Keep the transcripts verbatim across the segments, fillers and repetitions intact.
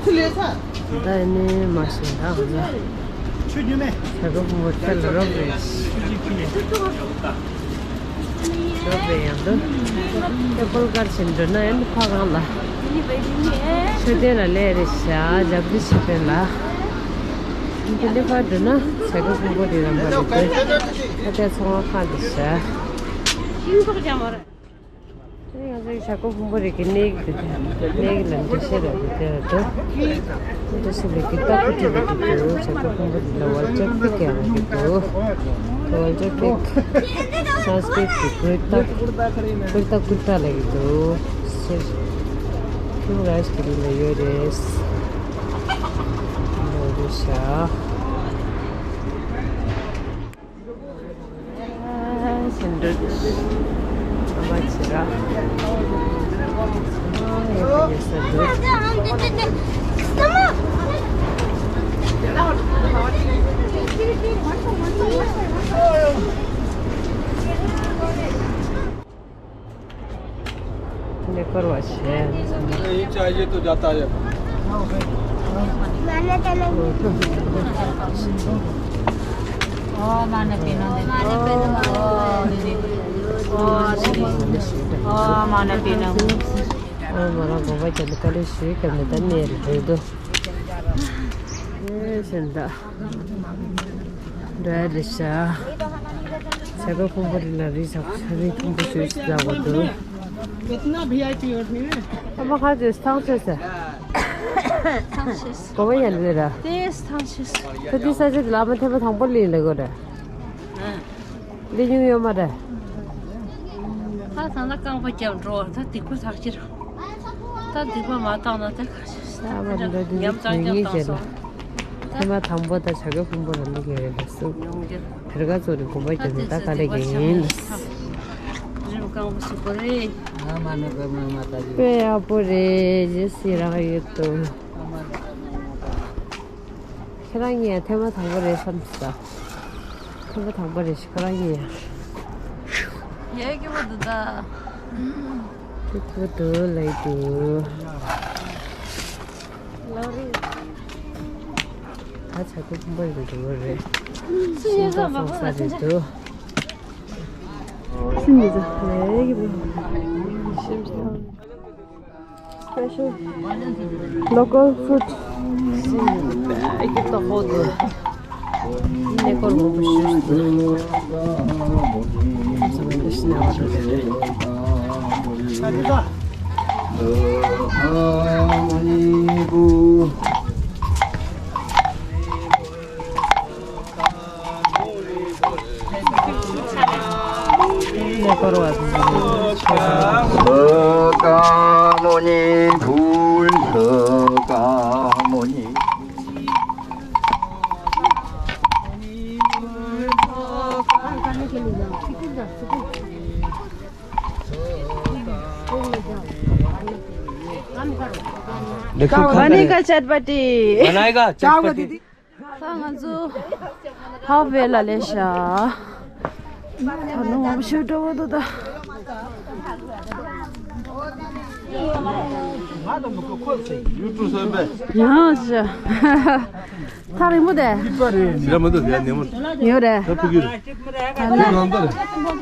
ད་ནི་མ་ཤེས་ད་ཧ་ལ། བྱ་རྒོད་ཕུང་པོ་ཐད་ལ་རོབ་རེད། རོབ་རེད་ཡང་འདུག་ད་ཀོལ་ཀར་ཕྱིན་འགྲོ་ན་ཡང་ཕ་གང་ལ། མཆོད་རྟེན་ལ་སླེབས་རེད་ཤག་ཇབ་རི་མཆོད་རྟེན་ལ། འདི་ནས་ཕར་འགྲོ་ན་བྱ་རྒོད་ཕུང་པོ་རི་རམ་པ་རེད་འདུག་ད་ལྟའི་ཚོང་ཁང་འདི་ཤག་ང་ཚོའི་བྱ་རྒོད་ཕུང་པོ་རི་གི་གནས་ཀྱི་འདུག་གནས་ཀྱི་ལ་འདི་ཤེས་རེད་འདུག་དེ་ལ་འདུག་འདི་ཤེས་རེད་གི་ཏ་ཀུ་ཏི་ལ་འདུག་བྱ་རྒོད་ཕུང་པོ་རི་ལ་ཝལ་ཅར་པིག་ཡང་ལ་འདུག་ཝལ་ཅར་པིག་སཾ་སྐྲྀཏ་གི་བོད་ཏ་བོད་ཏ་ཀུ་ཏ་ལ་གི་འདུག་ཕྱིར་ཁྱུང་རཱཇ་གི་རི་ལ་ཡོད་རེད། ལོ་རེ་ཤག་ཨ་ཞེ་འདྲ་ཨ་མ་ཆེ་ར། ཨ་ཡེ་ཡེ་ས་འདུག ये चाहिए तो जाता है। ཨོ་མ་ན་པི་ན། ཨོ་མ་ན་གོ་བ་ཅན་དཀའ་ལས་ཞུས་ཀྱང་མི་ད་ནེ་རེ་འགྲོ་དུ། ཨེ་ཤིན་ད། འདྲ་རེ་ཤ། ས་ག་ཕུང་པོ་རི་ལ་རི་ས་རི་ཕུང་པོ་ཞུས་ཤི་ལ་གོ་དུ། कितना वीआईपी और भी है। ཨ་མ་ཁ་ཅེས་ཐང་ཆེས་སེ། ཐང་ཆེས། གོ་བ་ཡན་རེ་ར། དེས་ཐང་ཆེས། ཁ་དི་ས་ཆེས་ལ་མ་ཐེ་བ་ཐང་པོ་ལི་ལ་གོ་ར། ལས་ཉུང་ཡོད་མ་རེད། ད་ད་ན་རྐང་པ་བརྒྱབ་འགྲོ་བ་ད་སྡིག་པ་ལྷག་ཕྱིར། ད་སྡིག་པ་མ་བཏང་ན་ད་ག་ཤེས། ད་བར་འདྲ་དུ་ཉམས་ཙང་ཉམས་ཙང་སོང་། ཐེངས་མ་དང་པོ་ད་བྱ་དགའ་ཕུང་པོ་རང་ལ་གི་རེད་ལ་སུ། ཉུང་རྒྱུ། དེར་ག་ཚོ་རི་གོམ་པ་ད་རྒྱབ་ནས་ད་དེ་ག་ལས་ཚོ་གི་ཡིན་ལ། རིམ་རྐང་པ་ཞིག་པོ་རེད། ང་མ་ནི་པའི་མ་མ་ད་ཡོད། དཔེ་ཡག་པོ་རེད་ཇི་སི་རང་ཡོད་དོ། ང་མ་ནི་པའི་མ་མ་ད་ཡོད། ཁྱེད་རང་གཉིས་ཡང་ཐེངས་མ་དང་པོ་རེད་བསམ་སོང་། ཐེངས་མ་དང་པོ་རེད་ཤི་ཁོ་རང་གཉིས་ཡང་། ཡ་སྐྱིད་པོ་འདུག་ད། སྐྱིད་པོ་འདུག་ལབ་འདུག། ལོ་རེད། ད་བྱ་དགའ་ཕུང་པོ་ཡིན་འགྲོ་གི་རེད། ཤིང་ཏོག་བཙོང་ས་རེད་འདུག། ཤིང་ཏོག་ལས་ཀྱི་བུ། ཤིང་ཏོག། Special local fruit. ཨེ་ཀི་ཏོ་ཧོ་དུ། ནེ་ཀོར་མོ་བུ་ཤུ་དུ། ཚོ་བེ་ཤི་ན་བ་དུ་དེ་རེད། देखो, खाने का चटपटी। बनाएगा चटपटी। ད་ང་ཚོ་ཧ་བེ་ལ་ལས་ཤ། ད་ནུ་མ་ཤུ་འགྲོ་བ་འདུག་ད། ཡང་ཤ། ཐག་རིང་པོ་དེ། ཡ་མ་འདུག་ཡ་ནེ་མོ། ཡོད་རེད། ད་ཕུག་གི་རེད།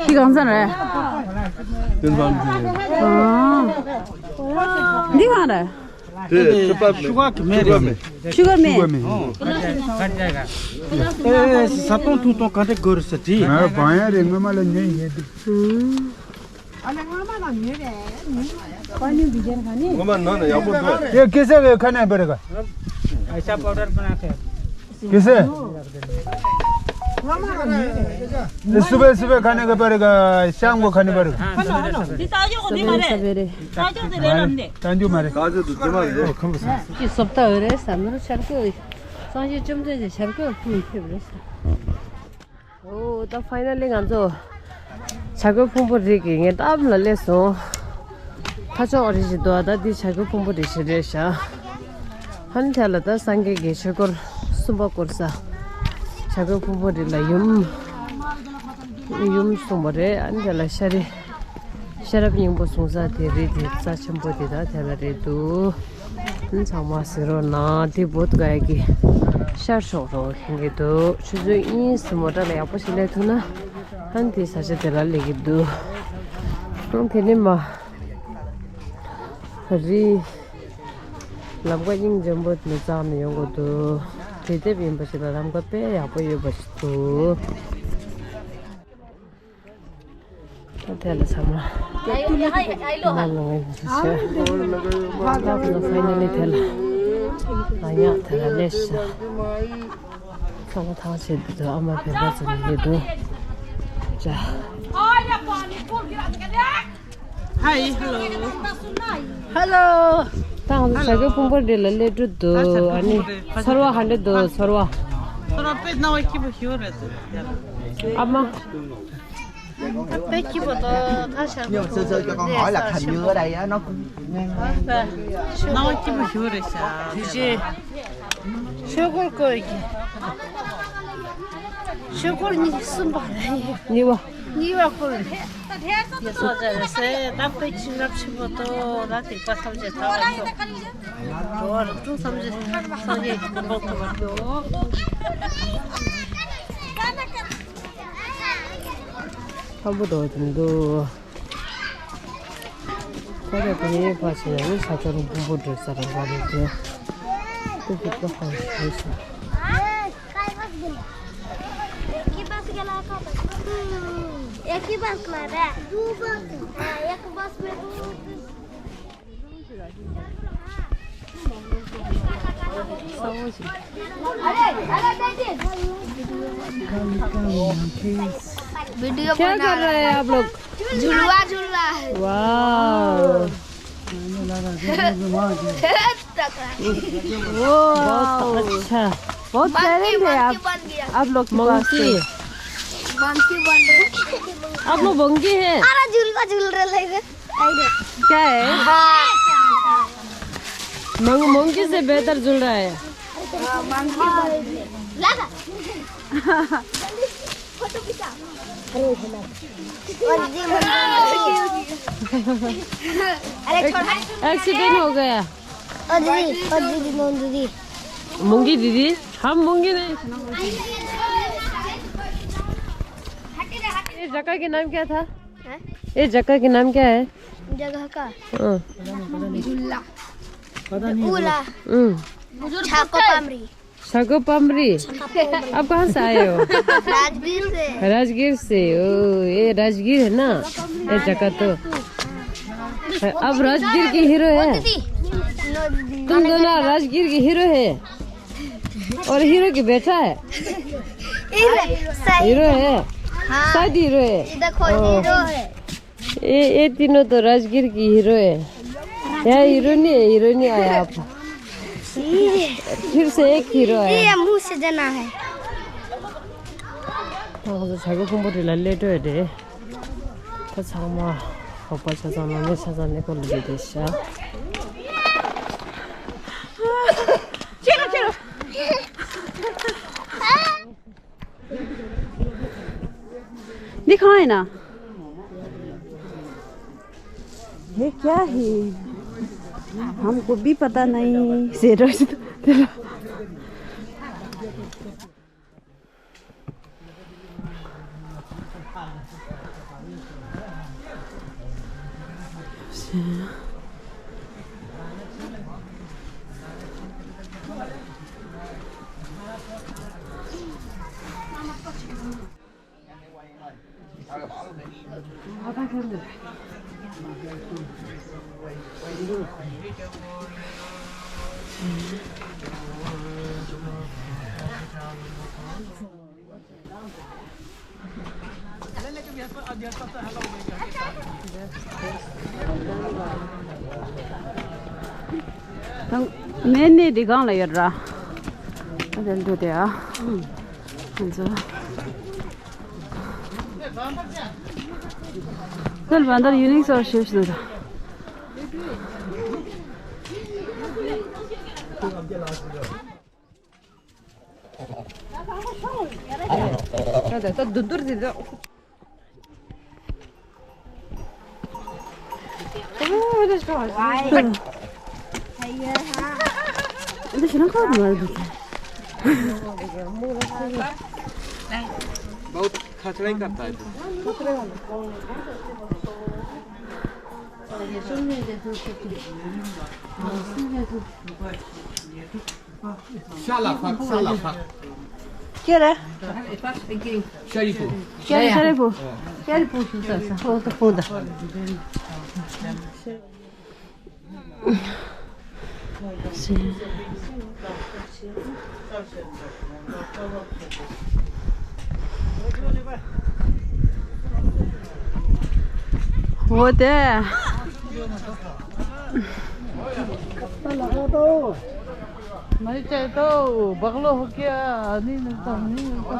ཁྱི་གང་ཚ་རེད། ཁྱི་གང་ཚ་རེད། ཏན་ཚང་གི་རེད། ཨ། འདི་གང་རེད། དེ་ཚོད་པ་མེད། ཤུ་གར་གི་མེད་རེད། ཤུ་གར་མེད། ཨེ་ས་སྟོང་ཐུང་སྟོང་ག་འདྲ་དགོས་རེད་ཟེར་དྲིས། ང་བང་ཡ་རེད་སྔོན་མ་ལ་ཉན་ཡོད་དུ། ཨ་ལས་སྔོན་མ་ལ་ཉོས་རེད། པ་ནི་འདི་གྱར་ག་ནི། སྔོན་མ་ནང་ན་ཡག་པོ་འདུག། ये कैसे खाना है बेटे का? ऐसा पाउडर बना के। कैसे? ये सुबह सुबह खाने का पड़ेगा, शाम को खाने पड़ेगा। འདི་ད་ཡོག་འདི་མ་རེད། ད་ཡོག་འདི་རེད་ལམ་འདི། ད་འཇུ་མ་རེད། ད་འཇུ་མ་རེད། ད་འཇུ་དུ་ཅི་མ་རེད། ཁོམ་སོང་། ཅི་སོབ་ད་འོ་རེད་ས་མི་རུ་ཆར་གོས། སངས་རྒྱས་བཅོམ་ལྡན་འདས་ཆར་གོས་ཕུལ་ཕེབས་རེད་ས། ཨོ་ད་ཕའི་ན་ལི་ང་ཚོ་བྱ་རྒོད་ཕུང་པོ་རི་གི་ངའི་འགྲམ་ལ་སླེབས་སོང་། ཕ་ཕྱོགས་རི་ཞིག་འདུག་ད་འདི་བྱ་རྒོད་ཕུང་པོ་རི་ཞིག་རེད་ཤག། ཧན་དེ་ལ་ད་སངས་རྒྱས་ཀྱི་ཆོས་འཁོར་གསུམ་པ་བསྐོར་ས། བྱ་རྒོད་ཕུང་པོ་རི་ལ་ཡུམ། ཡུམ་གསུངས་པ་རེད། ཨ་ནི་དེ་ལ་ཤ་རི། ཤེས་རབ་སྙིང་པོ་གསུང་ས་དེ་རེད། དེ་རྩ་ཆེན་པོ་དེ་དག་དེ་ལ་རེད་འདུག། ཚང་མ་གཟིགས་རོགས་གནང་། དེ་བོད་ག་ཡ་གི་ཤར་ཕྱོགས་རོ་ལྷིང་གི་འདུག། ཆུ་ཚོད་གཉིས་སུ་མོ་ཊ་ལ་ཡག་པོ་ཞིག་སླེབས་ཐུབ་ན་ཧན་དེ་ས་ཆ་དེ་ལ་སླེབས་ཀྱི་འདུག། ཧན་དེ་ནི་མ་རི་ལམ་ཀ་སྙིང་རྗེ་པོ་ནས་བཙགས་ནས་ཡོང་དགོས་འདུག། དེ་དེབ་ཡིན་པ་ཞིག་ལ་ལམ་ཀ་དཔེ་ཡག་པོ་ཡོད་པ་ཞིག་འདུག། ད་དེ་ལ་ཚང་མ་མ་ལ་ངེས་ཤེས། ད་ཕ་ནི་ལི་དེ་ལ་ང་ཡང་དེ་ལ་ལས་ཤ། ཚང་མ་ཐང་ཆད་འདུག། ཨ་མ་བེ་བ་ཙམ་ཡོད་འདུག། ཅ། Hi, hello. Hello. ད་ང་ཚོ་བྱ་རྒོད་ཕུང་པོ་འདི་ལ་སླེབས་འགྲོ་འདུག། ཨ་ནི་ཚོར་བ་ག་འདྲ་འདུག་ཚོར་བ། ཚོར་བ་དཔེ་སྣང་བ་སྐྱིད་པོ་ཞིག་རེད་འདུག། ཨ་མ། དཔེ་སྐྱིད་པོ་འདུག། ད་བྱ་རྒོད་ཕུང་པོ་འདི་ས་ཆེན་པོ། སྣང་བ་སྐྱིད་པོ་ཞིག་རེད་ཤག། དེ་རྗེས་ཆོས་འཁོར་བསྐོར་གྱི། ཆོས་འཁོར་གཉིས་གསུམ་པ་རེད། གཉིས་པ། གཉིས་པ་འཁོར་རེད། ཡ་སོ་ཅག་རེད་ཟེར་ད་དཔེ་བྱིན་རླབས་ཆེན་པོ་ཏོ་ལ་སྡིག་པ་ཐམས་ཅད་དག་ལ་ཤོག་འགྲོ་བ་རིགས་དྲུག་ཐམས་ཅད་སངས་རྒྱས་ཀྱི་གོ་འཕང་ཐོབ་པར་ཤོག་ཁམ་བུ་དོ་དིན་དུ། ཁོ་རེ་ཁོ་ནི་ཕ་ཆེ་ཡང་ནི་ས་ཆ་རུ་ཕུང་པོ་འགྲོ་ས་རང་ག་རེ་དེ། ཏུ་ཕུ་ཏུ་ཧོ་ཤེས་སོ། एक ही बस गेला का बस। हम्म, एक ही बस में बे। दो बस। हाँ, एक बस में दो। वीडियो क्या बना कर रहे हैं आप लोग? झुलवा झुल रहा है। वाह। बहुत अच्छा, बहुत टैलेंट है आप, आप लोग के पास तो। मंकी बन रहे। आप लोग मंकी हैं? अरे झुलवा झुल रहे हैं। क्या है? मंग-, मंकी से बेहतर झूल रहा है। एक्सीडेंट हो गया। ओ दीदी, ओ दीदी, नॉन दीदी। मूंगी दीदी, हम मूंगी नहीं। ये जगह के नाम क्या था? हैं? ये जगह के नाम क्या है? जगह का? हाँ। झूला। पता नहीं। ऊला। हम्म। छाको पामरी। छाको पामरी। आप कहाँ से आए हो? राजगीर से। राजगीर से। ओ, ये राजगीर है ना? ये जगह तो। आप राजगीर की हीरो है? तुम दोनों राजगीर की हीरो है? और हीरो की बेटा है? हीरो है। हाँ। शायद हीरो है। देखो, ओ। हीरो है। ये, ये तीनों तो राजगीर की हीरो है। यहाँ हीरो नहीं है, हीरो नहीं आया आप। फिर से एक हीरो आया। ये मुंह से जना है। ད་ང་ཚོ་བྱ་རྒོད་ཕུང་པོ་རི་ལ་སླེབས་འགྲོ་ཡོད་རེད། ད་ཚང་མ་འབོག་པ་ཆ་ཚང་ལ་མི་ཆ་ཚང་ནས་སྐོར་ལ་བསྡད་བསྡད་ཤག་འདི་གང་ཡིན་ན། ये क्या है? हमको भी पता नहीं। से रोज ནས་ནས་འདི་གང་ལ་ཡོད་ར། ཨ་དེ་འདུག་དེ་ཨ། ང་ཚོ། ཁོས་བན་དར་ཡུ་ནིག་སོར་ཤེས་ཤེས་ན། ད་ད་ད་དུར་དུར་ཟེར་ད། बहुत खतरा ही करता है तू। ཤ་ལ་ཕག་ཤ་ལ་ཕག་ཁྱེད་རེད། ཤ་རི་བུ། ཤ་རི་བུ། ཤ་རི་བུ་ཞུ་ས་ས་ཧོ་ད་ཧོ་ད། འོ་དེ། नहीं चाहिए तो बगलो हो गया, नहीं मिलता, नहीं मिलता।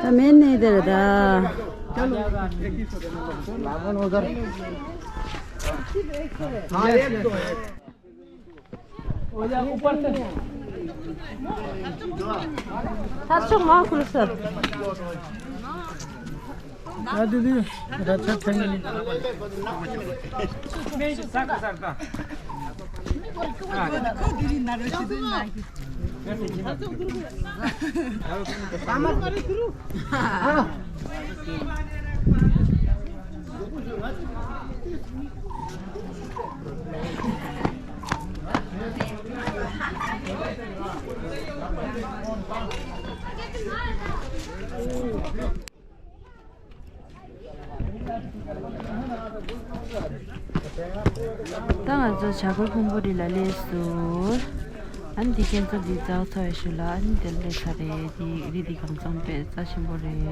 ད་མེད་ནི་དེར་ད། ད་ཚུགས་མ་ཁུར་ས། ད་དེ་དུས་ར་ཆ་ཚང་ནི། ད་ང་ཚོ་བྱ་རྒོད་ཕུང་པོ་རི་ལ་སླེབས་སོང་། ཨ་ནི་འདི་ཁྱེད་ཚོ་འདི་རྩྭ་ཚོ་ཡ་ཞུ་ལ། ཨ་ནི་དེར་སླེབས་ཚར་རེད། འདི་རི་འདི་གང་ཚང་དཔེ་རྩྭ་ཆེན་པོ་རེད།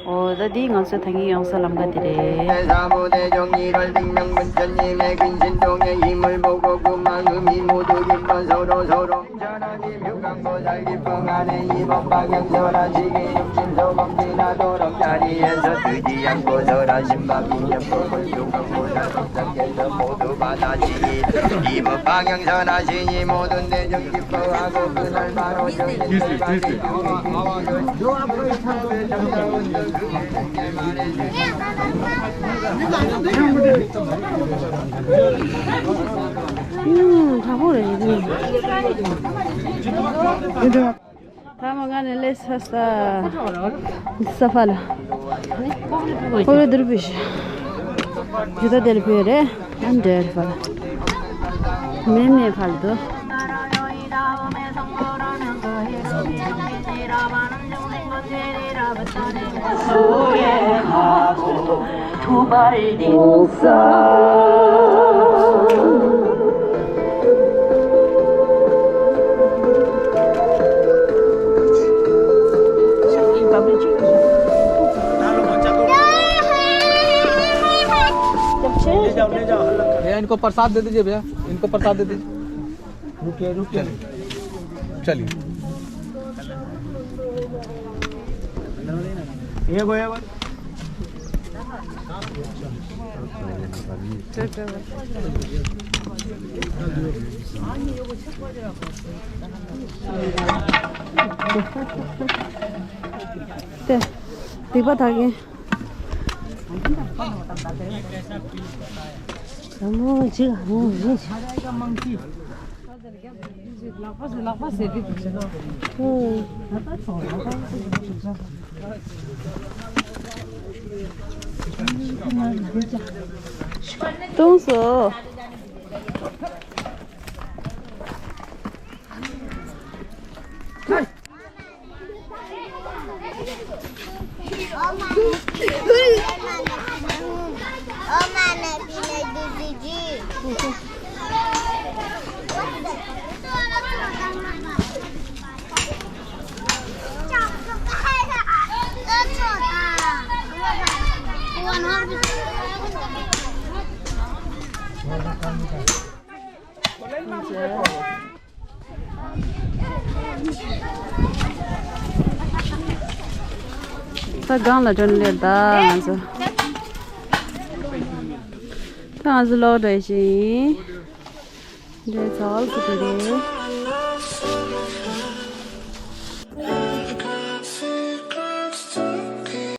ཨོ་ད་འདི་ང་ཚོ་ད་གིན་ཡོང་ས་ལམ་ཁ་འདི་རེད། ཨུམ། དྲག་པོ་རེད། ད་མ་ག་ནས་སླེབས་ས་ས་ས་ཕ་ལ། ཁོ་རེ་དུར་བུ་ཞིག་ཇུ་ད་དེ་ལ་བུད་རེད། ཨ་འདྲེར་ཕ་ལ། མེ་མེ་ཕ་ལ་དུ། भैया, इनको प्रसाद दे दीजिए भैया, इनको प्रसाद दे दीजिए। रुकिए, रुकिए। चलिए। ये गो, ये गो। ཏེ། སྡིག་པ་དག་གིན། ཨ་མོ་ཅིག་ཨ་མོ་ཅིག་བཏུང་སོང་། ད་སྒང་ལ་འགྲོ་ནི་རེད་ད་ང་ཚོ། ད་ང་ཚོ་ལོག་འགྲོ་བཞིན་ཡིན། འདྲེ་ཚགས་སུ་འགྲོ་རེད།